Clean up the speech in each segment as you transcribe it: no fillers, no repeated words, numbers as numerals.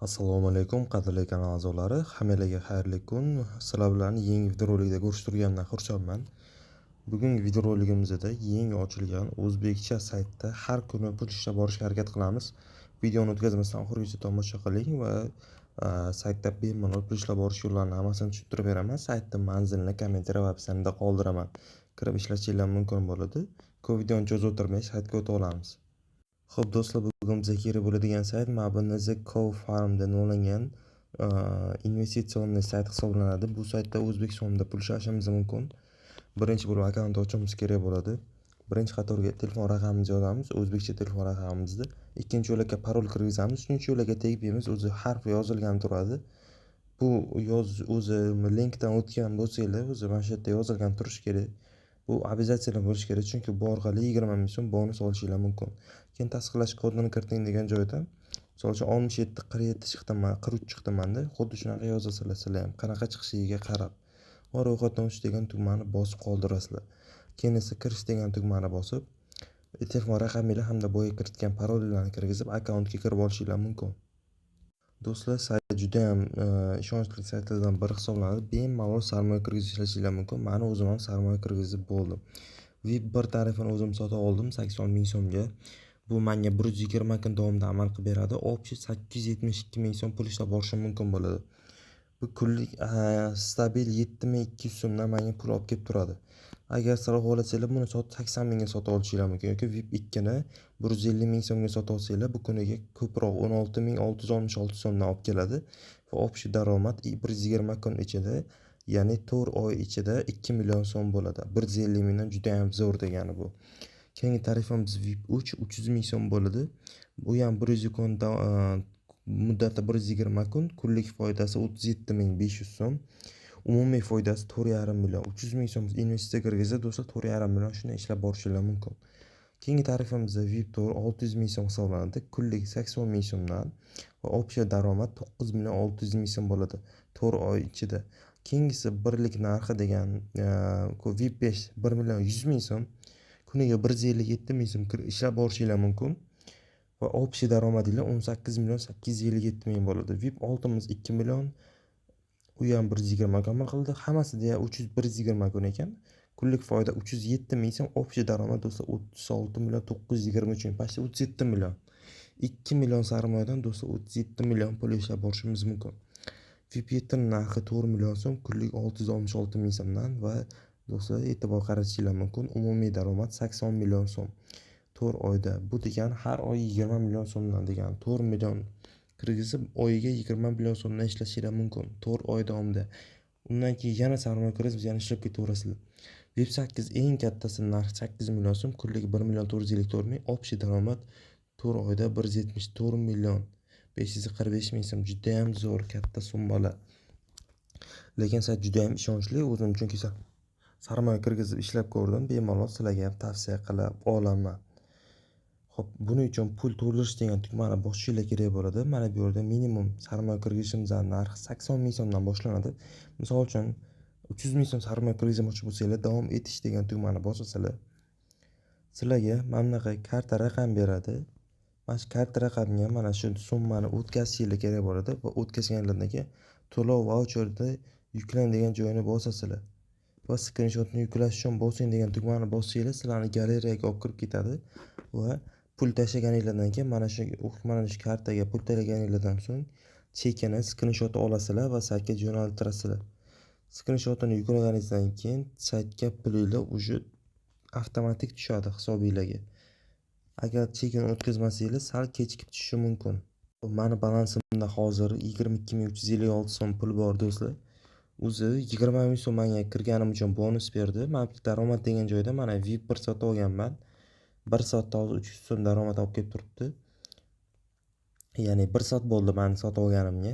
Assalomu alaykum, qadrli kanal a'zolari. Hammalarga xayrli kun. Sizlar bilan yangi videorolikda ko'rishtirganimdan xursandman. Bugungi videoroligimizda yangi ochilgan o'zbekcha saytda har kuni pul ishlab borishga harakat qilamiz. Videoni o'tkazmasdan oxirigacha tomosha qiling va saytda bemalol pul ishlab borish yo'llarini hammasini tushuntirib beraman. Saytning manzilini kommentariy va описание da qoldiraman. Kirib ishlashinglar mumkin bo'ladi. Ko'p videoni cho'zib o'tirmay saytga o'ta olamiz. Xo'p, do'stlar, bugun bizga kerak bo'ladigan sayt mana bu NZCO Farm deb nomlangan инвестиционный sayt hisoblanadi. Bu saytda O'zbekistonda pul ishlashimiz mumkin. Birinchi bo'lib akkaunt ochishimiz kerak bo'ladi. Birinchi qatorga telefon raqamimizni yozamiz, o'zbekcha telefon raqamimizni. Ikkinchi yo'lakka parol kirgizamiz, uchinchi yo'lakka tegmaymiz, o'zi harf yozilgan turadi. Bu yoz o'zi linkdan o'tgan bo'lsanglar, o'zi mana shu yerda yozilgan turishi kerak. Bu обязательно bo'lishi kerak, chunki bu orqali 20 ming so'm bonus olishinglar mumkin. Keyin tasdiqlash kodini kiriting degan joyda, misol uchun, 67 47 chiqdi, 43 chiqdi manda. Xuddi shunaqa yozasizlar sizlar ham, qanaqa chiqishiga qarab. Va ro'yxatdan o'tish degan tugmani bosib qoldirasizlar. Keyin esa kirish degan tugmani bosib, telefon raqaminglar hamda boya kiritgan parollarni kirgizib, akkauntga kirib olishinglar mumkin. Do'stlar, sayt judayam ishonchli saytlardan biri hisoblanadi. Bemalol sarmoya kirgizib ishlashinglar mumkin. Mani o'zim ham sarmoya kirgizib bo'ldim. VIP 1 tarifini o'zim sotib oldim 80 ming so'mga. Bu menga 120 kun davomida amal qilib beradi. Общий 872 ming so'm pul ishlab borishim mumkin bo'ladi. Bu kunlik stabil 7200 so'mdan menga pul olib kelib turadi. Agar sizlar xohlasanglar, buni 80 mingga sotib olishinglar mumkin yoki VIP 2 ni 150 ming so'mga sotib olsanglar, bu kuniga ko'proq 16 666 so'mdan olib keladi va общий daromad 120 kun ichida, ya'ni 4 oy ichida 2 million so'm bo'ladi. 150 mingdan judayam zo'r degani bu. Keyingi tarifimiz VIP 3 300 ming so'm bo'ladi. Bu ham 100 kun, muddati 120 kun, kunlik foydasi 37 500 so'm. Umumiy foydasi 4,5 million. 300 ming so'm investitsiya kirgizsa, do'stlar, 4,5 million shunday ishlab borishinglar mumkin. Keyingi tarifimiz VIP 4 600 ming so'm hisoblanadi. Kunlik 80 ming so'mdan va общий daromad 9 million 600 ming so'm bo'ladi 4 oy ichida. Keyingisi birlik narxi degan VIP 5 1 million 100 ming so'm. Kuniga 157 ming so'm ishlab borishinglar mumkin va общий daromadinglar 18 million 857 ming bo'ladi. VIP 6miz 2 million, u ham 120 kun amal qildi. Hammasi deya 300 120 kun ekan. Kunlik foyda 307 ming so'm, общий daromad, do'stlar, 36 million 923 ming, почти 37 million. 2 million sarmoyadan, do'stlar, 37 million pul ishlab borishimiz mumkin. VIP 7 narxi 4 million so'm, kunlik 666 ming so'mdan va, do'stlar, e'tibor qaratishinglar mumkin, umumiy daromad 80 million so'm 4 oyda. Bu degani har oy 20 million so'mdan degani. 4 million kirgizib, oyiga 20 million so'mdan ishlashinglar mumkin 4 oy davomida. Undan keyin yana sarmoya kirgizib, yana ishlab ketaverasizlar. VIP 8 eng kattasi, narxi 8 million so'm, kunlik 1 million 454 ming, общий daromad 4 oyda 174 million 545 ming so'm. Judayam zo'r katta summalar. Lekin sayt judayam ishonchli. O'zim chunki sarmoya kirgizib ishlab ko'rdim. Bemalol sizlarga ham tavsiya qilib olaman. Xo'p, buning uchun pul to'ldirish degan tugmani bosishinglar kerak bo'ladi. Mana bu yerda minimum sarmoya kirgizishimizni narxi 80 ming so'mdan boshlanadi. Misol uchun, 300 ming so'm sarmoya kirgizmoqchi bo'lsanglar, davom etish degan tugmani bosasizlar. Sizlarga mana bunaqa karta raqam beradi. Mana shu karta raqamga mana shu summani o'tkazishinglar kerak bo'ladi va o'tkazganlardan keyin to'lov vaucherida yuklang degan joyini bosasizlar. Va skrinshotni yuklash uchun bosing degan tugmani bossanglar, sizlarni galereyaga olib kirib ketadi va pul tashlaganinglardan keyin mana shu kartaga pul tashlaganinglardan so'ng chekini skrinshot olasizlar va saytga jo'naltirasizlar. Skrinshotini yuklaganingizdan keyin saytga pulinglar уже avtomatik tushadi hisobinglarga. Agar chekini o'tkazmasanglar, sal kechikib tushishi mumkin. Mani balansimda hozir 22 356 so'm pul bor, do'stlar. O'zi 20 ming so'm manga kirganim uchun bonus berdi. Mana daromad degan joyda mana VIP 1 sotib olganman. 1 soatda hozir 300 so'm daromad olib kelib turibdi. Ya'ni 1 soat bo'ldi mani sotib olganimga.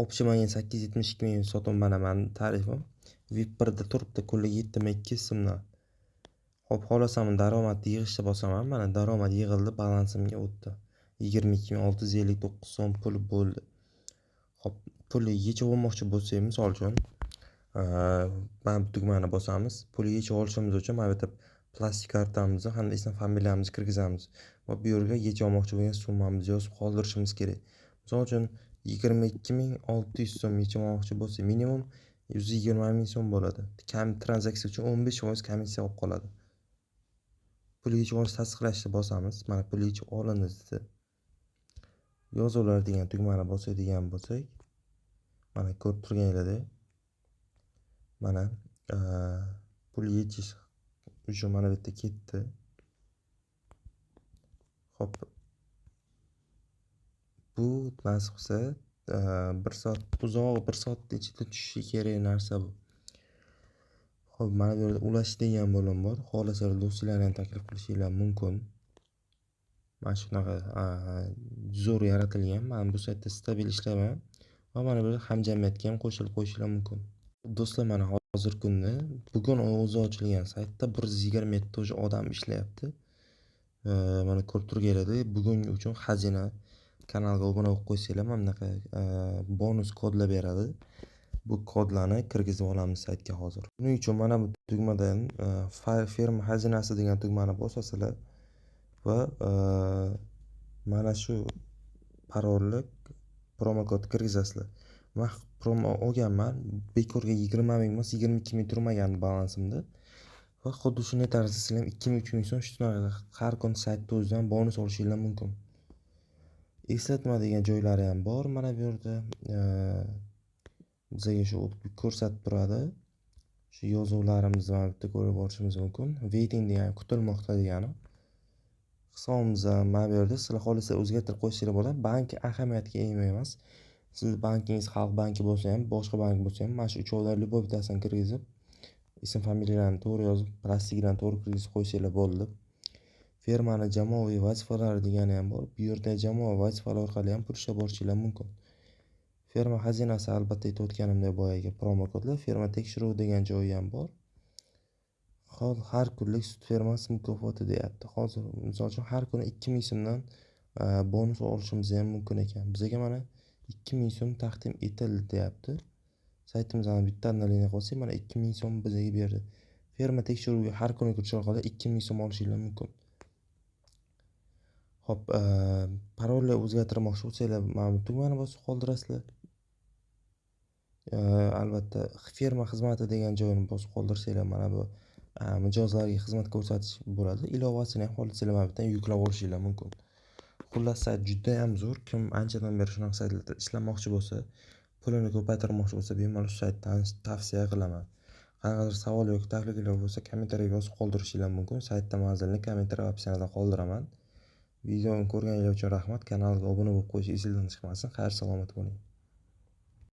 Общий manga 872 ming sotib, mana mani tarifim. VIP 1 da turibdi kunlik 7200 so'mdan. Xo'p, xohlasam daromadni yig'ishni bosaman. Mana daromad yig'ildi, balansimga o'tdi. 22 659 so'm pul bo'ldi. Xo'p, pulni yechib olmoqchi bo'lsak, misol uchun, mana bu tugmani bosamiz. Pul yechib olishimiz uchun mana bu yerda plastik kartamizni hamda ism familiyamizni kirgizamiz va bu yerga yechib olmoqchi bo'lgan summamizni yozib qoldirishimiz kerak. Misol uchun, 22 600 so'm yechib olmoqchi bo'lsa, minimum 120 000 so'm bo'ladi. Kam tranzaksiya uchun 15% komissiya olib qoladi. Pul yechib olish, tasdiqlashni bosamiz. Mana, pul yechib olindi dedi. Yozuvlar degan tugmani bosadigan bo'lsak, mana, ko'rib turganinglardek, mana, pul yechish uchun mana bu yerda ketdi. Ho'p, bu nasib qilsa, bir soat, uzog'i bir soat ichida tushishi kerak narsa bu. Ho'p, mana bu yerda ulash degan bo'lim bor. Xohlasalar, do'stlarni ham taklif qilishinglar mumkin. Mana shunaqa zo'r yaratilgan. Man bu saytda stabil ishlayman va mana bu yerda hamjamiyatga ham qo'shilib qo'yishinglar mumkin. Do'stlar, mana, hozirgi kunda, bugun o'zi ochilgan saytda 127 ta уже odam ishlayapti. Mana, ko'rib turganlaridek, bugungi uchun xazina kanalga obuna bo'lib qo'ysanglar, mana bunaqa bonus kodlar beradi. Bu kodlarni kirgizib olamiz saytga hozir. Buning uchun mana bu tugmadan, ferma xazinasi degan tugmani bosasizlar va mana shu parolni, promokod kirgizasizlar. Man promo olganman, bekorga 20 000 emas, 22 000 turmagandi balansimda. Va xuddi shunday tarzda sizlar ham 2000, 3000 so'm shunaqa har kun saytni o'zidan bonus olishinglar mumkin. Eslatma degan joylari ham bor mana bu yerda. Bizga shu ko'rsatib turadi. Shu yozuvlarimizni mana bu yerda ko'rib borishimiz mumkin. Waiting degani kutilmoqda degani. Hisobimiz mana bu yerda, sizlar xohlasa o'zgartirib qo'ysanglar bo'ladi. Bank ahamiyatga ega emas. Sizni bankingiz Xalq banki bo'lsa ham, boshqa bank bo'lsa ham, mana shu uchovidan любой bittasini kirgizib, ism familiyalarni to'g'ri yozib, plastiklarni to'g'ri kirgizib qo'ysanglar bo'ldi. Fermani jamoaviy vazifalari degani ham bor. Bu yerda jamoa vazifalari orqali ham pul ishlab borishinglar mumkin. Ferma xazinasi, albatta, aytayotganimdek, boyagi promokodlar, ferma tekshiruvi degan joyi ham bor. Hozir har kunlik sut fermasi mukofoti deyapti. Hozir, misol uchun, har kuni 2000 so'mdan bonus olishimiz ham mumkin ekan. Bizga mana 2000 so'm taqdim etildi deyapti. Saytimizni bitta обновление qilsak, mana, 2000 so'm bizga berdi. Ferma tekshiruviga har kuni kirish orqali 2000 so'm olishinglar mumkin. Ho'p, parolni o'zgartirmoqchi bo'lsanglar, mana bu tugmani bosib qoldirasizlar. Albatta, ferma xizmati degan joyini bosib qoldirsanglar, mana bu mijozlarga xizmat ko'rsatish bo'ladi. Ilovasini ham xohlasanglar, mana bu yerdan yuklab olishinglar mumkin. Xullas, sayt judayam zo'r. Kim anchadan beri shunaqa saytlarda ishlamoqchi bo'lsa, pulini ko'paytirmoqchi bo'lsa, bemalol shu saytdan tavsiya qilaman. Qanaqadir savol yoki takliflar bo'lsa, kommentariyga yozib qoldirishinglar mumkin. Saytda manzilini kommentariy va описание da qoldiraman. Videoni ko'rganinglar uchun rahmat. Kanalga obuna bo'lib qo'yish esingizdan chiqmasin. Xayr, salomat bo'ling.